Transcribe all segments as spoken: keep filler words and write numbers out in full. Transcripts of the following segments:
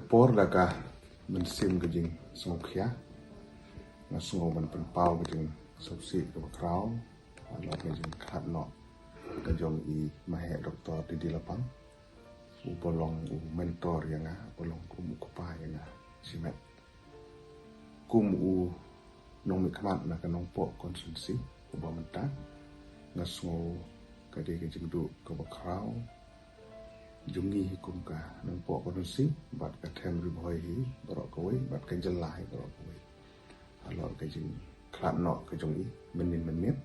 Por da ka mynsiem ka jingsngewkhia, nga sngew ban pynpaw ka jingsngewsih kaba khraw halor ka jingkhlad noh ka jong i Maheh Doktor Didi Lapang, uba long u mentor ïa nga, uba long kum u kpa ïa nga shimet. Kum u nongmihkhmat na ka Nongpoh constituency uba mynta, nga sngew ka dei ka jingduh kaba khraw jong ngi hi kum ka Nongpoh constituency bad ka Them Ri Bhoi hi baroh kawei bad ka jylla hi baroh kawei halor ka jingkhlad noh ka jong i mynnin mynmiet.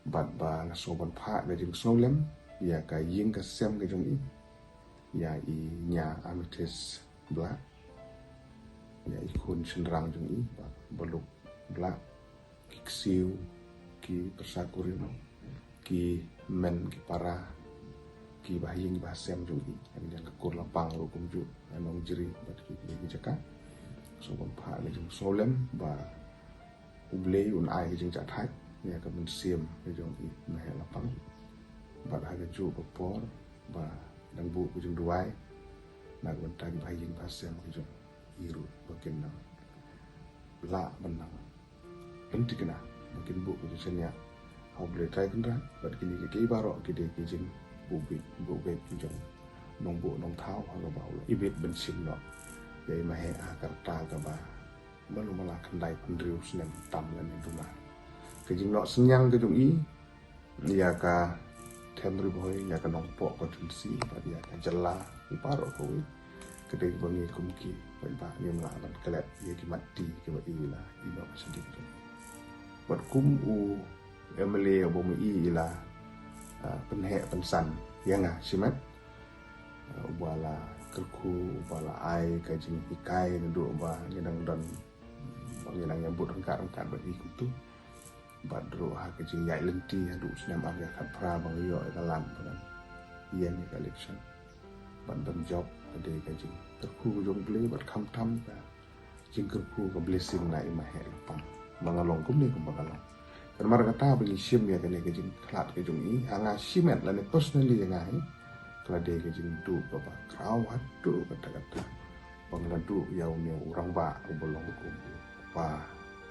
Bad ba nga sngew ban phah ka jingsngewlem ïa ka ïing ka sem ka jong i, ïa i Nia Amethyst Blah, ïa i khun shynrang jong i Bah Baluk Blah, ki ksiew, ki pyrsa kurim, ki men ki para, ki bahaïing bahasem jong i, ïa ka kur Lapang ruh kumjuh, ïa Nongjri bad ki, ki, ki jaka. Sngew ban phah ka jingsngewlem ba U Blei un ai ka jingjahthait ïa ka mynsiem ka jong i Maheh Lapang. Bad ha kajuh ka por ba dang buh ka jingduwai na ka bynta ki bahaïing bahasem ka jong i ruh ba kin nang lah ban nang pynthikna ba kin buh ka jingshaniah ha U Blei Trai Kynrad. Bad kine kiei kiei baroh ki dei ki jingbuh beit, buh beit ki jong nongbuh nongthaw ha kaba u la ibit ban shim noh ïa i Maheh ha ka rta kaba malu mala khyndai phew hynriew snem tam lane duna. Ka jingnoh synñiang ka jong i ïa ka Them Ri Bhoi, ïa ka Nongpoh constituency bad ïa ka jylla hi baroh kawei, ka dei kaba ngi kum ki paidbah ngim lah ban klet ïa ki mat ti kiba i la i noh ka shadien jong i. Bad kum u M L A uba ma i i la, ah, pynheh pynsan ïa nga shimet, ah, uba la kyrkhu, uba la ai ka jinghikai naduh ba ngi dang don, ba ngi dang ïabud ryngkat ryngkat bad i kumtu. Bad ruh ha ka jingïaid lynti haduh u snem ar hajar khatphra ba nga ïoh ïa ka lad ba ngan ïeng ïa ka election. Bad ban jop ka dei ka jingkyrkhu ka jong U Blei bad khamtam ka jingkyrkhu ka blessing na i Maheh Lapang ba nga long kumne kumba nga long. Kan mar kata ba ngi shim ïa kane ka jingkhlad ka jong i ha nga shimet lane personally ïa nga hi, ka la dei ka jingduh kaba khraw haduh katta katta ba nga la duh ïa une u rangbah uba long kum u kpa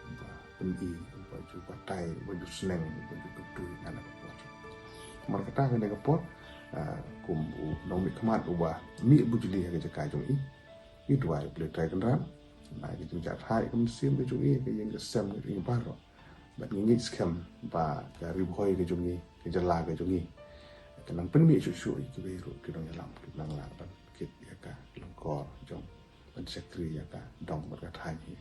uba pyni, uba ju batai, uba ju sneng, uba ju kyntu ïa nga na ka por jong. Mar kata kane ka por, ah, kum u nongmihkhmat uba mih bujli ha ka jaka jong i, ngi duwai U Blei Trai Kynrad un ai ka jingjahthait ka mynsiem ka jong i, ka ïing ka sem ka jong i baroh. Bad ngi ngeit skhem ba ka Ri Bhoi ka jong i, ka jylla ka jong i, ka nang pynmih shuh shuh ïa kiwei ruh ki nongïalam kiba nang lah ban kit ïa ka lyngkor jong ban shakri ïa ka dong bad ka thaiñ hi.